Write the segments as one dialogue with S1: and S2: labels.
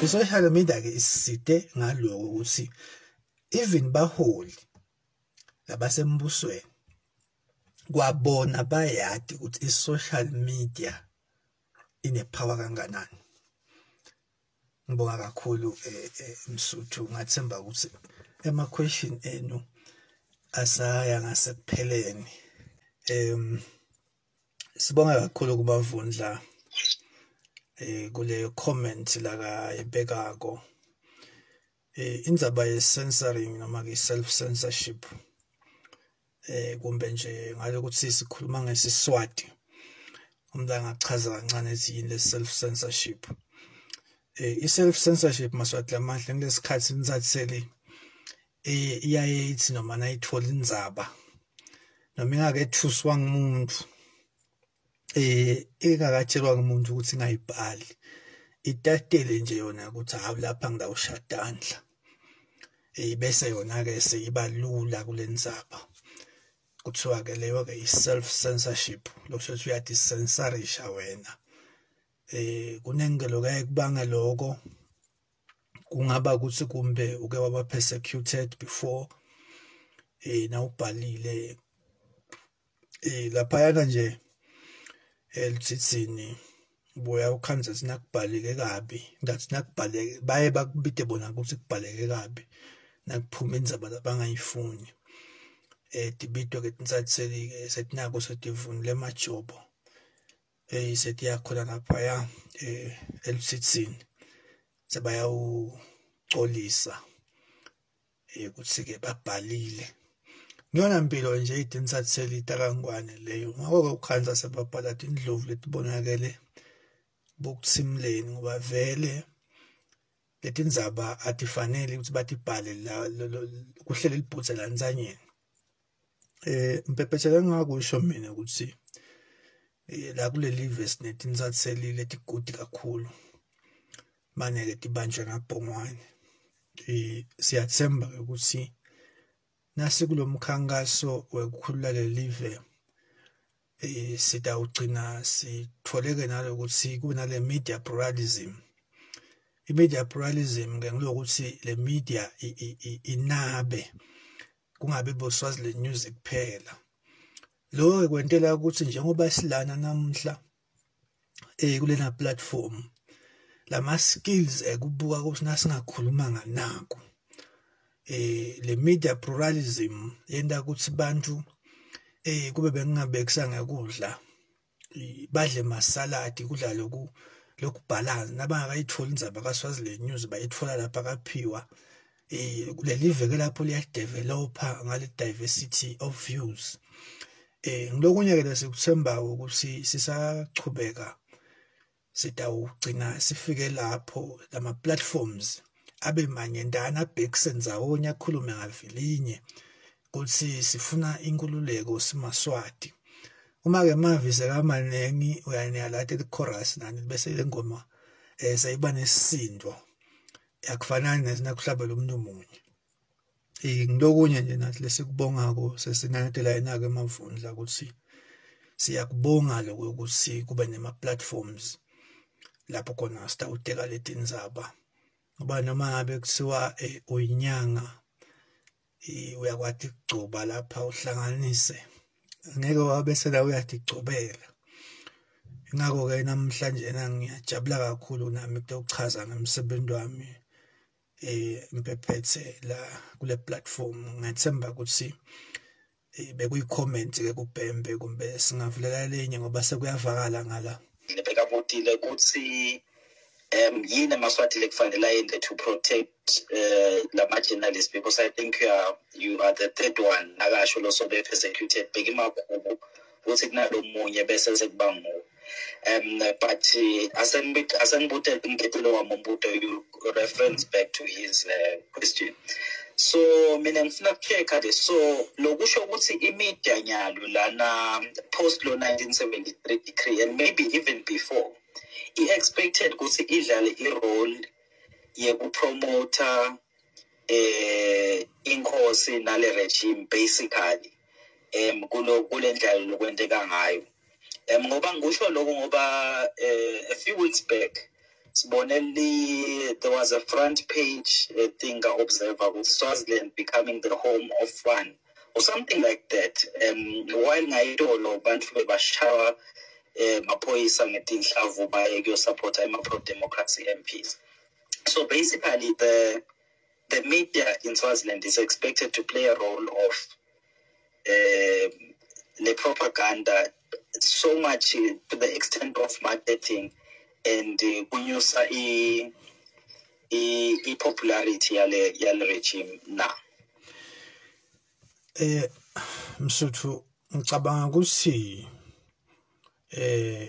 S1: I-social media ke isisite ngaloko ukuthi even baholi labasembusweni kwabona bayadi ukuthi i-social media inepower kanganani. Ngibonga kakhulu Msuthu, ngathemba ukuthi ema question enu asaya ngasekupheleni. Sibonga kakhulu kubavundla kuleyo comment la kayibekako. Indzaba ye censoring noma ke self censorship, kumbe nje ngalokuthi sikhuluma ngesiswati, umuntu angachaza kancane ethi yini le self censorship. I self censorship, Maswati lamahle, kulesikhathi nitsatseli iyaye ithi noma nayithola indzaba noma ingakethuswa ngumuntu, ingakatshelwa ngumuntu ukuthi ingayibhali, itatele nje yona ukuthi hawu, lapha ngidawushadandla, bese yona ke seyiba lula kulendzaba. Kuthiwa ke leyo ke i-self censorship, lokusho ukuthi uyadisensarisha wena. Kunengelo kuyaye kubange lokho, kungaba ukuthi kumbe uke waba persecuted before nawubhalile laphayana nje elithithini, buya ukhanze sinakubhaleke kabi, ngathi nakubhaleke baye bakubide bona ukuthi kubhaleke kabi nakuphuma indzaba labangayifuni. Tibitwe ke tinsatseli ke setinako setivunule emajobo, setiyakhona laphaya eluthithini, sebayawucolisa ukuthi ke babhalile. Ngiyona mpilo nje itinsatseli takangwane leyo. Ngakho-ke ukhanza sebabhala tindlovu letibonakele bokutsimleni, ngoba vele letindzaba atifanele ukuthi batibhale la kuhlele libhutse la ntsanyeni. Mphephethe, engingakusho mina ukuthi la kuleli live sinetinsatseli letigudi kakhulu, mane-ke tibanjwe ngabhongwane. Siyathemba ukuthi nasikulo mkhankaso wekukhulula lelive, sitawugcina sitholeke nalokuthi kunale media pluralism. I-media pluralism ke ngilokuthi le media inabe, kungabi boSwaziland News kuphela. Lokho kwentela ukuthi njengoba silana namuhla kulena platform, lama skills ekubuka ukuthi nasingakhuluma nganaku, le media pluralism yenta ukuthi bantu kube bengingabekisa ngekudla, badle masaladi, kudla loku lokubalance. Nabangakayitholi indzaba kaSwaziland News, bayithola lapha kaphiwa. Kuleli veke lapho liyadevelopa ngale diversity of views. Ngilokunye ke lesikuthembayo ukuthi sisachubeka sitawugcina sifike lapho lama platforms abe manyendana, abhekise ndzawonye, akhulume ngavilinye kuthi sifuna inkululeko simaswati. Uma ke mavi sekamanengi, uyaniyalata i-chorus nani, bese le ngoma seyiba nesisindo, akufanani nesinakuhlabela umuntu munye. Ngilokunye nje nathi lesikubongako, sesinanatela yena-ke emavundla ukuthi siyakubonga lokho ukuthi kube nema-platforms lapho khona sitawuteka letindzaba, ngoba noma ngabe kuthiwa uyinyanga, uyakwati ukugcoba lapha uhlanganise, ngeke wabe sela uyatigcobela. Ingakho-ke namhlanje ngiyajabula kakhulu nami kutochaza ngemsebenzi wami Mphephethe la kule platform. Ngathemba ukuthi bekuyi-comment ke kubhembe, kumbe singavulela lenye ngoba sekuyavakala ngala.
S2: Bekabutile ukuthi yini emaSwati lekufanele ayente to protect lama journalists, because I think you are the third one nakasho lo sobe persecuted bekimakhubu ukuthi kunalo munye bese sekuba nguwe. But asenibute umbetelo wami umbuto, you reference back to his question. So mina ngifuna ukucheck le, so lokusho ukuthi i-media nyalo lana post lo 1973 decree and maybe even before, i-expected ukuthi idlale i-role. Yekupromota inkosi nale regime basically kulo kulendlela lokwenteka ngayo, ngoba ngisho lokho ngoba a few weeks back sibone there was a front page thing Observer with Swaziland becoming the home of fun or something like that, while ngayitolo bantu bebashawa maphoyisa ngetinhlavu baye kuyosupporta ama-pro democracy MPs. So basically the media in Swaziland is expected to play a role of the propaganda so much to the extent of marketing and kunyusa i popularity yale regime na.
S1: Msuthu, ngicabanga ukuthi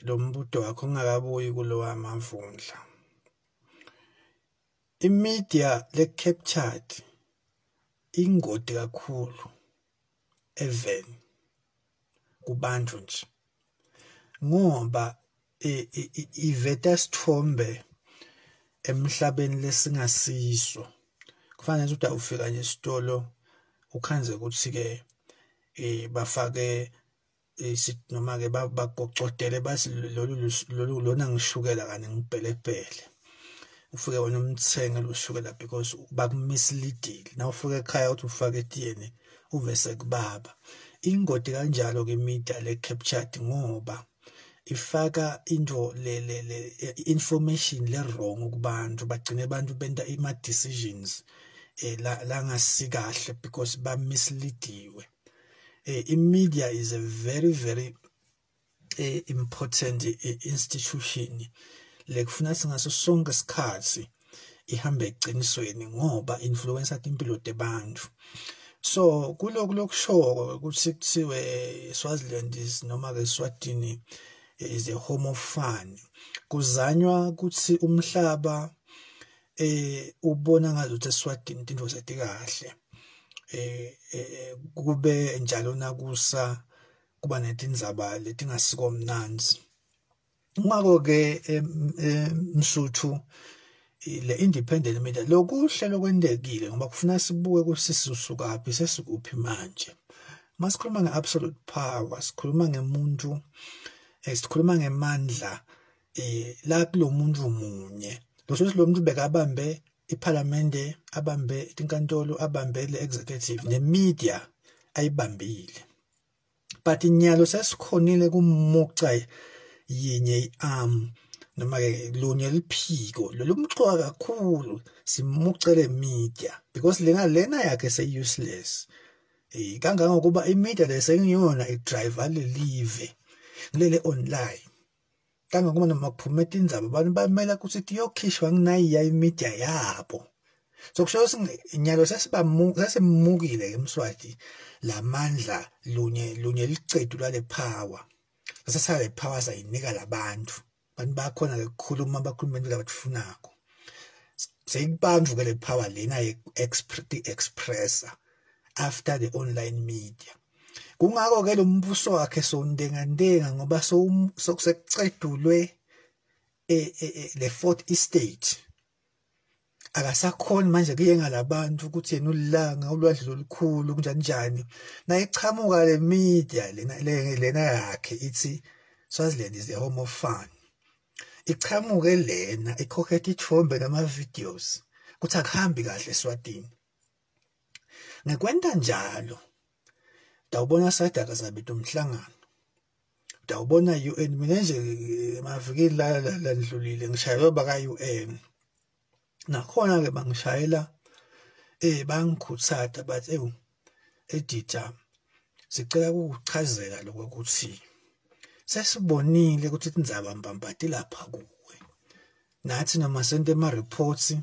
S1: lo mbuto wakho ungakabuyi kulo wamavundla, imedia le captured ingoti kakhulu even kubantu nje, ngoba iveta sithombe emhlabeni lesingasiso. Kufanele ukuthi ufika nje esitolo ukhanze ukuthi ke bafake noma ke bagocotele basi lolu lona ngishukela kanye ngibhelepele, ufike wena umthenge lo shukela because bakumisleadile. Na ufika ekhaya uthi ufake etiyeni, uvese kubaba. Ingoti kanjalo ke media le captured, ngoba ifaka into le information le wrong kubantu, bagcine abantu benta ima decisions la langasikahle because ba misleadiwe. I-media is a very very important institution lekufuna singaso sonke isikhathi ihambe eqinisweni, ngoba influencer impilo tebantu. So kuloku lokushoko ukuthi kuthiwe Swaziland is, noma ke Swatini is a home of fun, kuzanywa ukuthi umhlaba ubona ngazuthi eSwatini into zeti kahle, kube njalo nakusa kuba netindzaba letingasiko mnandzi. Ngakho ke Msuthu, le independent media lokuhle lokwentekile, ngoba kufuna sibuke ukuthi sisukaphi, sesikuphi manje. Masikhuluma nge-absolute power, sikhuluma ngemuntu, sikhuluma ngemandla la kulomuntu munye. Lo lo muntu bekabambe iphalamende, abambe inkantolo, abambe le executive ne-media ayibambile, but inyalo sesikhonile kumuca yinye i-arm noma ke lunye liphiko lolumcoka kakhulu, simucele media, because lena yakhe se useless kangangokuba imedia lesengiyona idrive lelive ngilele online, kangangokuba noma kuphume tindzaba abantu bamela ukuthi tiyokhishwa nginayiya imedia yabo. So kusho ukuthi nyalo sesimukile ke Mswati lamandla lunye lunye licedu lale power, sasale power sayinika labantu, bantu bakhona ke ukukhuluma, bakhuluma into abakufunako. Seyikubantu ke le power lena ye expressa after the online media. Kungako ke lo mbuso wakhe sondengandenga, ngoba sokusecedulwe le fourth estate, akasakhoni manje kuye ngalabantu ukuthi yena ulanga ulwandle lolukhulu kunjani njani. Nayichamuka le media lena yakhe ithi Swaziland is the home of fun, ichamuke lena ikhokhetha ithombe nama videos kuthi akuhambi kahle eSwatini. Ngekwenta njalo dawubona SADC zabita umhlangano, dawubona UN. Mina nje emavikini la landlulile ngishayelwe baka UN, nakhona ke bangishayela, bangikhuthaza bathi, "Ewu editor, sicela ukukuchazela lokho ukuthi sesibonile ukuthi indzaba mbambati lapha kuwe. Nathi noma sente ama reports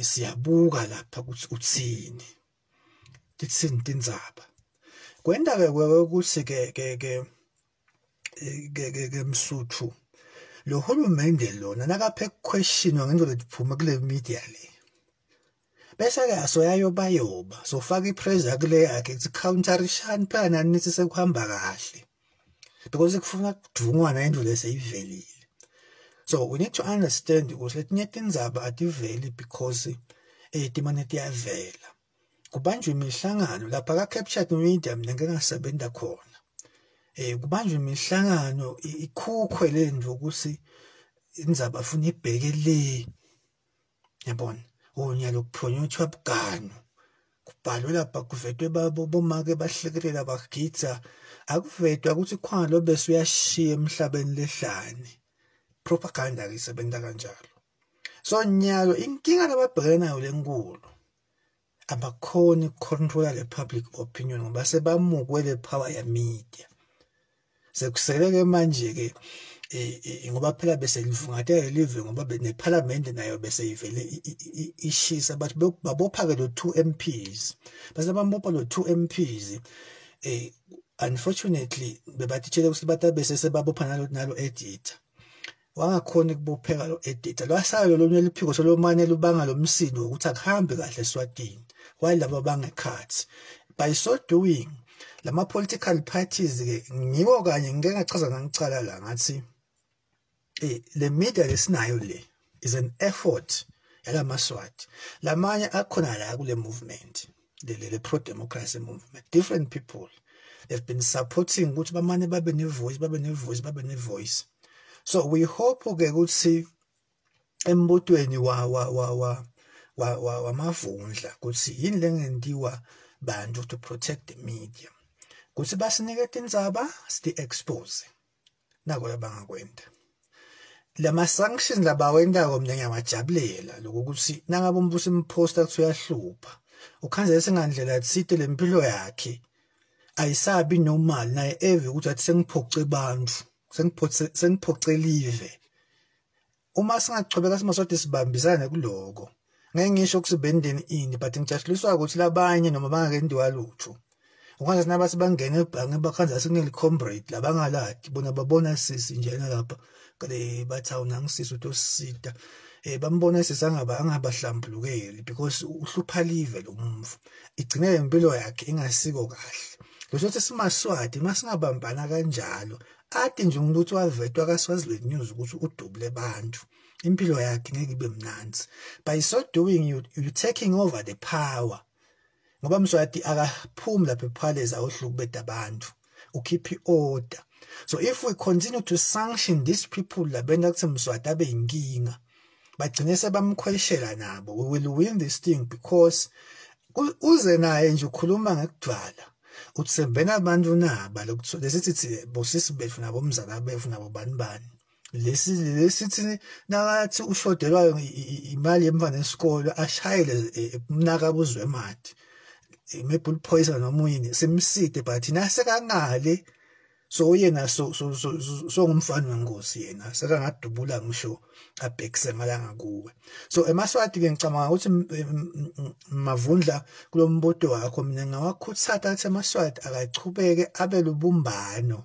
S1: siyabuka lapha ukuthi uthini, titsini tindzaba." Kwenta ke ukuthi ke Msuthu, lo hulumende lona nakaphe question ngento letiphuma kule media le, bese ke asoyayoba yoba sofaka ipressure kule yakhe kuthi counterishani phela nani nithi sekuhamba kahle, because kufuna kudungwana into leseyivelile. So we need to understand ukuthi letinye tindzaba ativeli because timane tiyavela. Kubanjwe imihlangano lapha ka Captured Media, mina ngeke ngasebenza khona. Kubanjwe imihlangano, ikhukhwe lento ukuthi indzaba afuna ibheke le, yabona, unyalo kuphonyuthwa buganu, kubhalwe lapha, kuvetwe bomake bahlekelela, bagidza, akuvetwa ukuthi khona lo bese uyashiya emhlabeni lehlane. Propaganda ke isebenza kanjalo. So nyalo inkinga lababhekene nayo lenkulu, abakhoni ukucontrola le public opinion ngoba sebamukwe le power ya media. Sekuseleke manje ke, ngoba phela bese livungatela live, ngoba neparliament nayo bese ivele ishisa, bathi babopha ke lo 2 MPs, base bambopha lo 2 MPs. Unfortunately bebathitshele ukuthi batabe sebabopha nalo editor, wangakhona ukubopheka lo editor. Lwasala lolunye liphiko solomane lubanga lomsindo ukuthi akuhambi kahle eSwatini, while laba bangekhathi. By so doing, lama political parties ke ngiwo kanye ngike ngachaza ngicala la ngathi le media lesinayo le is an effort yalamaswati lamanye akhona la kule movement, le pro democracy movement. Different people, they've been supporting ukuthi bamane babe ne voice, babe ne voice, babe ne voice. So we hope ke ukuthi embutweni wa wa wa wa wa wamavundla ukuthi yini lengentiwa bantu to protect the media, ukuthi basinike tindzaba, siti expose nako yabangakwenda. Lama sanctions labawendako mina ngiyawajabulela, lokuthi nangabe umbuso imposter kuthi uyahlupha, ukhanze sengandlela tsite lempilo yakhe ayisabi normal naye, eve ukuthi athi sengiphoce bantu, sengiphoce live. Uma singachubeka simaswati sibambisane kuloko, ngeke ngisho kusibendeni ini, but ngijabuliswa ukuthi labanye noma bangakendiwa lutho, ukwanza sinabathi bangena ebhange, bakhanza sineli comrade labangaladi bona, babona sisi njena lapha kale, bathi awunangisisi utosita, bambona sisi angaba angabahlambulukeli because uhlupha live lo mvu, igcine impilo yakhe ingasiko kahle. Lokuthi simaswati masingabambana kanjalo, ati nje umuntu uthi wavetwa kaSwaziland News ukuthi udubule bantu, impilo yakhe ngeke ibe mnanzi. By so doing, you taking over the power, ngoba Mswati akaphumi lapha ephalace ayohlukubeda abantu, ukhipha iorder. So if we continue to sanction these people labenda kuthi Mswati abe inkinga, bagcine sebamkhweshela nabo, we will win this thing, because uze naye nje ukhuluma ngekudvala, uthembena abantu naba lesithi bosisi bethu nabomzala bethu nabo bani bani, lesi lesithi nakathi ushodelwa imali yemfana esikolo, ashayele umnakabuzwe emadi, maybe uliphoyisa noma uyini, simside, but nasekangale so yena so ngumfana wengosi, yena sekangadubula ngisho abhekise malanga kuwe. So emaswati ke, ngicabanga ukuthi Mavundla, kulombuto wakho mina ngawakhuthaza athi amaswati akachubeke abe lubumbano.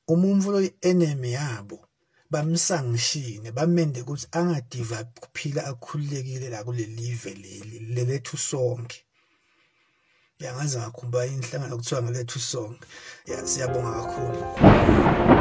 S1: Umuntu lo enemy yabo bamsanctione, bamende ukuthi angadiva kuphila akhululekile la kuleli live leli lelethu sonke. Yangaze ngakhumbula inhlangano kuthiwa ngelethu sonke. Ya, siyabonga kakhulu.